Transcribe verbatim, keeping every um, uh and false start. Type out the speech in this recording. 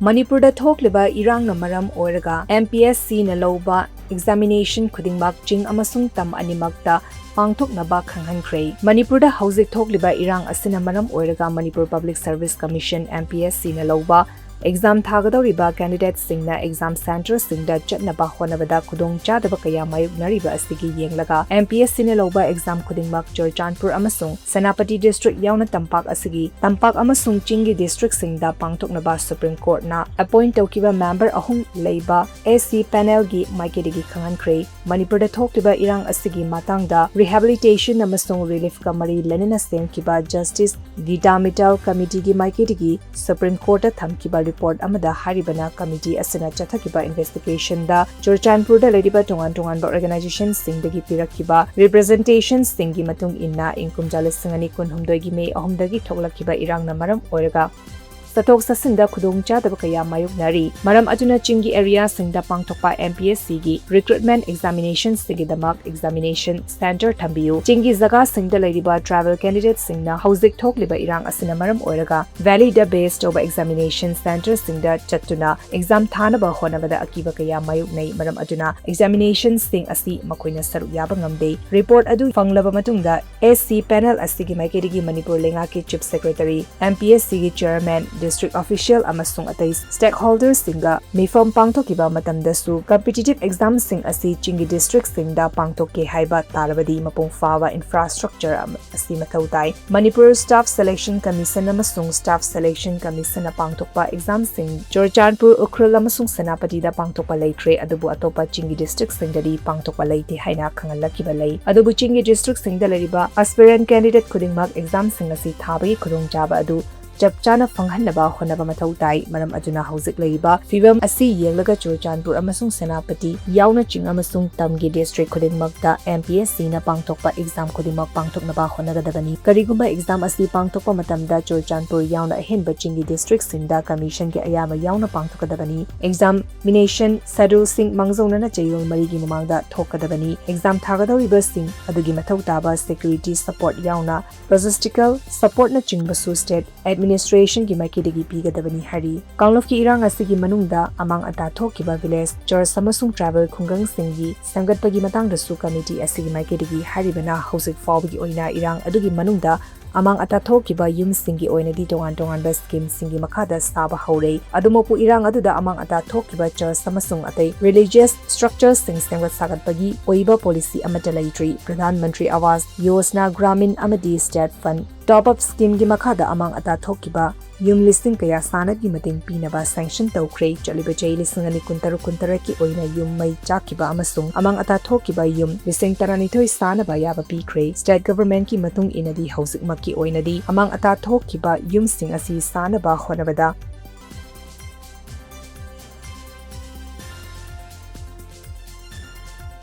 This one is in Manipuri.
ꯃꯅꯤꯄꯨꯔꯗ ꯊꯣꯛꯂꯤꯕ ꯏꯔꯥꯡꯅ ꯃꯔꯝ ꯑꯣꯏꯔꯒ M P S Cꯅ ꯂꯧꯕ examination ꯈꯨꯗꯤꯡꯃꯛ ꯆꯤꯡ ꯑꯃꯁꯨꯡ ꯇꯝ ꯑꯅꯤꯃꯛꯇ ꯄꯥꯡꯊꯣꯛꯅꯕ ꯈꯪꯍꯟꯈ꯭ꯔꯦ꯫ ꯃꯅꯤꯄꯨꯔꯗ ꯍꯧꯖꯤꯛ ꯊꯣꯛꯂꯤꯕ ꯏꯔꯥꯡ ꯑꯁꯤꯅ ꯃꯔꯝ ꯑꯣꯏꯔꯒ Manipur Public Service Commission, M P S Cꯅ ꯂꯧꯕ exam ꯊꯥꯒꯗꯧꯔꯤꯕ candidateꯁꯤꯡꯅ exam centreꯁꯤꯡꯗ ꯆꯠꯅꯕ ꯍꯣꯠꯅꯕꯗ ꯈꯨꯗꯣꯡꯆꯥꯗꯕ ꯀꯌꯥ ꯃꯥꯌꯣꯛꯅꯔꯤꯕ ꯑꯁꯤꯒꯤ ꯌꯦꯡꯂꯒ M P S Cꯅ ꯂꯧꯕ exam ꯈꯨꯗꯤꯡꯃꯛ ꯆꯨꯔꯆꯥꯟꯄꯨꯔ ꯑꯃꯁꯨꯡ ꯁꯦꯅꯥꯄꯇꯤ district ꯌꯥꯎꯅ ꯇꯝꯄꯥꯛ ꯑꯁꯤꯒꯤ, ꯇꯝꯄꯥꯛ ꯑꯃꯁꯨꯡ ꯆꯤꯡꯒꯤ districtꯁꯤꯡꯗ ꯄꯥꯡꯊꯣꯛꯅꯕ Supreme Courtꯅ appoint ꯇꯧꯈꯤꯕ member ꯑꯍꯨꯝ ꯂꯩꯕ S C panelꯒꯤ ꯃꯥꯏꯀꯩꯗꯒꯤ ꯈꯪꯍꯟꯈ꯭ꯔꯦ꯫ ꯃꯅꯤꯄꯨꯔꯗ ꯊꯣꯛꯂꯤꯕ ꯏꯔꯥꯡ ꯑꯁꯤꯒꯤ ꯃꯇꯥꯡꯗ rehabilitation ꯑꯃꯁꯨꯡ reliefꯀ ꯃꯔꯤ ꯂꯩꯅꯅ ꯁꯦꯝꯈꯤꯕ Justice Geeta Mittal Committeeꯒꯤ ꯃꯥꯏꯀꯩꯗꯒꯤ Supreme Courtꯇ ꯊꯝꯈꯤꯕ report ꯑꯃꯗ ꯍꯥꯏꯔꯤꯕꯅ, committee ꯑꯁꯤꯅ ꯆꯠꯊꯈꯤꯕ investigationꯗ ꯆꯨꯔꯆꯥꯟꯄꯨꯔꯗ ꯂꯩꯔꯤꯕ ꯇꯣꯉꯥꯟ ꯇꯣꯉꯥꯟꯕ organizationꯁꯤꯡꯗꯒꯤ ꯄꯤꯔꯛꯈꯤꯕ representationꯁꯤꯡꯒꯤ ꯃꯇꯨꯡ ꯏꯟꯅ, ꯏꯪ ꯀꯨꯝꯖꯥ ꯂꯤꯁꯤꯡ ꯑꯅꯤ ꯀꯨꯟꯍꯨꯝꯗꯣꯏꯒꯤ May ꯑꯍꯨꯝꯗꯒꯤ ꯊꯣꯛꯂꯛꯈꯤꯕ ꯏꯔꯥꯡꯅ ꯃꯔꯝ ꯑꯣꯏꯔꯒ ꯆꯠꯊꯣꯛ ꯆꯠꯁꯤꯟꯗ ꯈꯨꯗꯣꯡꯆꯥꯗꯕ ꯀꯌꯥ ꯃꯥꯌꯣꯛꯅꯔꯤ꯫ ꯃꯔꯝ ꯑꯗꯨꯅ ꯆꯤꯡꯒꯤ areaꯁꯤꯡꯗ ꯄꯥꯡꯊꯣꯛꯄ M P S Cꯒꯤ recruitment examinationꯁꯤꯡꯒꯤꯗꯃꯛ examination centre ꯊꯝꯕꯤꯌꯨ꯫ ꯆꯤꯡꯒꯤ ꯖꯒꯥꯁꯤꯡꯗ ꯂꯩꯔꯤꯕ tribal candidateꯁꯤꯡꯅ ꯍꯧꯖꯤꯛ ꯊꯣꯛꯂꯤꯕ ꯏꯔꯥꯡ ꯑꯁꯤꯅ ꯃꯔꯝ ꯑꯣꯏꯔꯒ valleyꯗ base ꯇꯧꯕ examination centreꯁꯤꯡꯗ ꯆꯠꯇꯨꯅ exam ꯊꯥꯅꯕ ꯍꯣꯠꯅꯕꯗ ꯑꯀꯤꯕ ꯀꯌꯥ ꯃꯥꯌꯣꯛꯅꯩ꯫ ꯃꯔꯝ ꯑꯗꯨꯅ examinationꯁꯤꯡ ꯑꯁꯤ ꯃꯈꯣꯏꯅ ꯁꯔꯨꯛ ꯌꯥꯕ ꯉꯝꯗꯦ꯫ Report ꯑꯗꯨ ꯐꯪꯂꯕ ꯃꯇꯨꯡꯗ S C panel ꯑꯁꯤꯒꯤ ꯃꯥꯏꯀꯩꯗꯒꯤ ꯃꯅꯤꯄꯨꯔ ꯂꯩꯉꯥꯛꯀꯤ Chief Secretary, M P S Cꯒꯤ chairman, district official ꯑꯃꯁꯨꯡ ꯑꯇꯩ stakeholderꯁꯤꯡꯒ ꯃꯤꯐꯝ ꯄꯥꯡꯊꯣꯛꯈꯤꯕ ꯃꯇꯝꯗꯁꯨ competitive examꯁꯤꯡ ꯑꯁꯤ ꯆꯤꯡꯒꯤ districtꯁꯤꯡꯗ ꯄꯥꯡꯊꯣꯛꯀꯦ ꯍꯥꯏꯕ ꯇꯥꯔꯕꯗꯤ ꯃꯄꯨꯡ ꯐꯥꯕ infrastructure ꯑꯃ ꯑꯁꯤ ꯃꯊꯧ ꯇꯥꯏ꯫ ꯃꯅꯤꯄꯨꯔ Staff Selection Commission ꯑꯃꯁꯨꯡ Staff Selection Commissionꯅ ꯄꯥꯡꯊꯣꯛꯄ examꯁꯤꯡ ꯆꯨꯔꯆꯥꯟꯄꯨꯔ, ꯎꯈ꯭ꯔꯨꯜ ꯑꯃꯁꯨꯡ ꯁꯦꯅꯥꯄꯇꯤꯗ ꯄꯥꯡꯊꯣꯛꯄ ꯂꯩꯈ꯭ꯔꯦ, ꯑꯗꯨꯕꯨ ꯑꯇꯣꯞꯄ ꯆꯤꯡꯒꯤ districtꯁꯤꯡꯗꯗꯤ ꯄꯥꯡꯊꯣꯛꯄ ꯂꯩꯇꯦ ꯍꯥꯏꯅ ꯈꯪꯍꯜꯂꯛꯈꯤꯕ ꯂꯩ꯫ ꯑꯗꯨꯕꯨ ꯆꯤꯡꯒꯤ districtꯁꯤꯡꯗ ꯂꯩꯔꯤꯕ aspirant candidate ꯈꯨꯗꯤꯡꯃꯛ examꯁꯤꯡ ꯑꯁꯤ ꯊꯥꯕꯒꯤ ꯈꯨꯗꯣꯡꯆꯥꯕ ꯑꯗꯨ ꯆꯞ ꯆꯥꯅ ꯐꯪꯍꯟꯅꯕ ꯍꯣꯠꯅꯕ ꯃꯊꯧ ꯇꯥꯏ꯫ ꯃꯔꯝ ꯑꯗꯨꯅ ꯍꯧꯖꯤꯛ ꯂꯩꯔꯤꯕ ꯐꯤꯚꯝ ꯑꯁꯤ ꯌꯦꯡꯂꯒ ꯆꯨꯔꯆꯥꯟꯄꯨꯔ ꯑꯃꯁꯨꯡ ꯁꯦꯅꯥꯄꯇꯤ ꯌꯥꯎꯅ ꯆꯤꯡ ꯑꯃꯁꯨꯡ ꯇꯝꯒꯤ district ꯈꯨꯗꯤꯡꯃꯛꯇ M P S Cꯅ ꯄꯥꯡꯊꯣꯛꯄ exam ꯈꯨꯗꯤꯡꯃꯛ ꯄꯥꯡꯊꯣꯛꯅꯕ ꯍꯣꯠꯅꯒꯗꯕꯅꯤ꯫ ꯀꯔꯤꯒꯨꯝꯕ exam ꯑꯁꯤ ꯄꯥꯡꯊꯣꯛꯄ ꯃꯇꯝꯗ ꯆꯨꯔꯆꯥꯟꯄꯨꯔ ꯌꯥꯎꯅ ꯑꯍꯦꯟꯕ ꯆꯤꯡꯒꯤ districtꯁꯤꯡꯗ commissionꯒꯤ ꯑꯌꯥꯕ ꯌꯥꯎꯅ ꯄꯥꯡꯊꯣꯛꯀꯗꯕꯅꯤ꯫ Examination scheduleꯁꯤꯡ ꯃꯥꯡꯖꯧꯅꯅ ꯆꯌꯣꯜ ꯃꯔꯤꯒꯤ ꯃꯃꯥꯡꯗ ꯊꯣꯛꯀꯗꯕꯅꯤ꯫ Exam ꯊꯥꯒꯗꯧꯔꯤꯕꯁꯤꯡ ꯑꯗꯨꯒꯤ ꯃꯊꯧ ꯇꯥꯕ security support ꯌꯥꯎꯅ logistical supportꯅꯆꯤꯡꯕꯁꯨ state ꯑꯦꯗꯃꯤꯅꯤꯁꯇ꯭ꯔꯦꯁꯟꯒꯤ ꯃꯥꯏꯀꯩꯗꯒꯤ ꯄꯤꯒꯗꯕꯅꯤ ꯍꯥꯏꯔꯤ꯫ ꯀꯥꯡꯂꯨꯞꯀꯤ ꯏꯔꯥꯡ ꯑꯁꯤꯒꯤ ꯃꯅꯨꯡꯗ ꯑꯃꯥꯡ ꯑꯇꯥ ꯊꯣꯛꯈꯤꯕ ꯚꯤꯂꯦꯖ, ꯆꯔꯆ ꯑꯃꯁꯨꯡ ꯇ꯭ꯔꯥꯏꯕꯦꯜ ꯈꯨꯡꯒꯪꯁꯤꯡꯒꯤ ꯁꯦꯝꯒꯠꯄꯒꯤ ꯃꯇꯥꯡꯗꯁꯨ ꯀꯃꯤꯇꯤ ꯑꯁꯤꯒꯤ ꯃꯥꯏꯀꯩꯗꯒꯤ ꯍꯥꯏꯔꯤꯕꯅ ꯍꯧꯖꯤꯛ ꯐꯥꯎꯕꯒꯤ ꯑꯣꯏꯅ ꯏꯔꯥꯡ ꯑꯗꯨꯒꯤ ꯃꯅꯨꯡꯗ ꯑꯃꯥꯡ ꯑꯇꯥ ꯊꯣꯛꯈꯤꯕ ꯌꯨꯝꯁꯤꯡꯒꯤ ꯑꯣꯏꯅꯗꯤ ꯇꯣꯉꯥꯟ ꯇꯣꯉꯥꯟꯕ ꯁ꯭ꯀꯤꯝꯁꯤꯡꯒꯤ ꯃꯈꯥꯗ ꯁꯥꯕ ꯍꯧꯔꯦ꯫ ꯑꯗꯨꯃꯛꯄꯨ ꯏꯔꯥꯡ ꯑꯗꯨꯗ ꯑꯃꯥꯡ ꯑꯇꯥ ꯊꯣꯛꯈꯤꯕ ꯆꯔꯆ ꯑꯃꯁꯨꯡ ꯑꯇꯩ ꯔꯤꯂꯤꯖꯤꯌꯁ ꯁ꯭ꯇ꯭ꯔꯛꯆꯔꯁꯤꯡ ꯁꯦꯝꯒꯠ ꯁꯥꯒꯠꯄꯒꯤ ꯑꯣꯏꯕ ꯄꯣꯂꯤꯁꯤ ꯑꯃꯠꯇ ꯂꯩꯇ꯭ꯔꯤ꯫ ꯄ꯭ꯔꯙꯥꯟ ꯃꯟꯇ꯭ꯔꯤ ꯑꯋꯥꯁ ꯌꯣꯖꯅꯥ ꯒ꯭ꯔꯥꯃꯤꯟ ꯑꯃꯗꯤ ꯁ꯭ꯇꯦꯠ ꯐꯟꯗ ꯇꯣꯞ ꯑꯞ ꯁ꯭ꯀꯤꯝꯒꯤ ꯃꯈꯥꯗ ꯑꯃꯥꯡ ꯑꯇꯥ ꯊꯣꯛꯈꯤꯕ ꯌꯨꯝ ꯂꯤꯁꯤꯡ ꯀꯌꯥ ꯁꯥꯅꯕꯒꯤ ꯃꯇꯦꯡ ꯄꯤꯅꯕ ꯁꯦꯡꯁꯟ ꯇꯧꯈ꯭ꯔꯦ꯫ ꯆꯠꯂꯤꯕ ꯆꯍꯤ ꯂꯤꯁꯤꯡ ꯑꯅꯤ ꯀꯨꯟꯇꯔꯨꯛ ꯀꯨꯟꯇꯔꯦꯠꯀꯤ ꯑꯣꯏꯅ ꯌꯨꯝ ꯃꯩ ꯆꯥꯛꯈꯤꯕ ꯑꯃꯁꯨꯡ ꯑꯃꯥꯡ ꯑꯇꯥ ꯊꯣꯛꯈꯤꯕ ꯌꯨꯝ ꯂꯤꯁꯤꯡ ꯇꯔꯥꯅꯤꯊꯣꯏ ꯁꯥꯅꯕ ꯑꯌꯥꯕ ꯄꯤꯈ꯭ꯔꯦ꯫ ꯁ꯭ꯇꯦꯠ ꯒꯚꯔꯟꯃꯦꯟꯠꯀꯤ ꯃꯇꯨꯡ ꯏꯟꯅꯗꯤ ꯍꯧꯖꯤꯛꯃꯛꯀꯤ ꯑꯣꯏꯅꯗꯤ ꯑꯃꯥꯡ ꯑꯇꯥ ꯊꯣꯛꯈꯤꯕ ꯌꯨꯝꯁꯤꯡ ꯑꯁꯤ ꯁꯥꯅꯕ ꯍꯣꯠꯅꯕꯗ